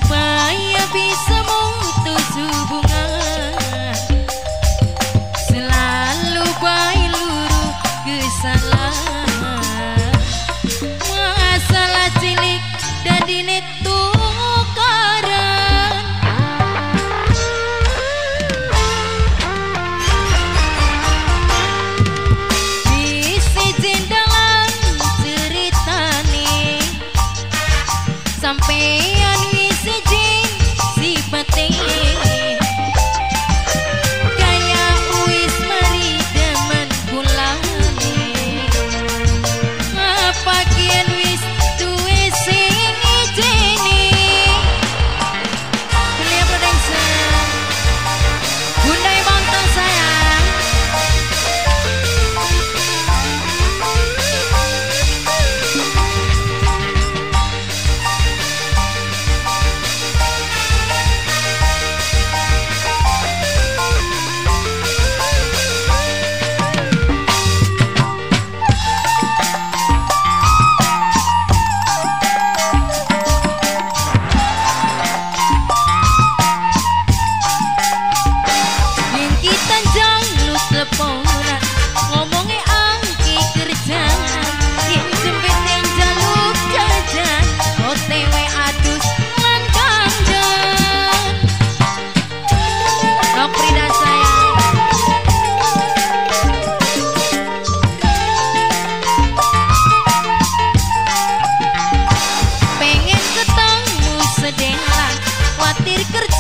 supaya bisa mutus hubungan. Selalu baik luruh kesalahan, masalah cilik dan dine tukaran. Bisi jendalan ceritane, sampean wis jin sipate, kaya wis mari demen kulane. Apa kian wis duwe sing ijene. Kuliah Production, Bunda Bonto sayang. Yen kita jaluk teleponan, ngomongnya angki kerjaan, yen jempet yang jaluk jajan, OTW adus lan dandan. Noprida sayang. Pengen ketemu sedelan, khawatir kerja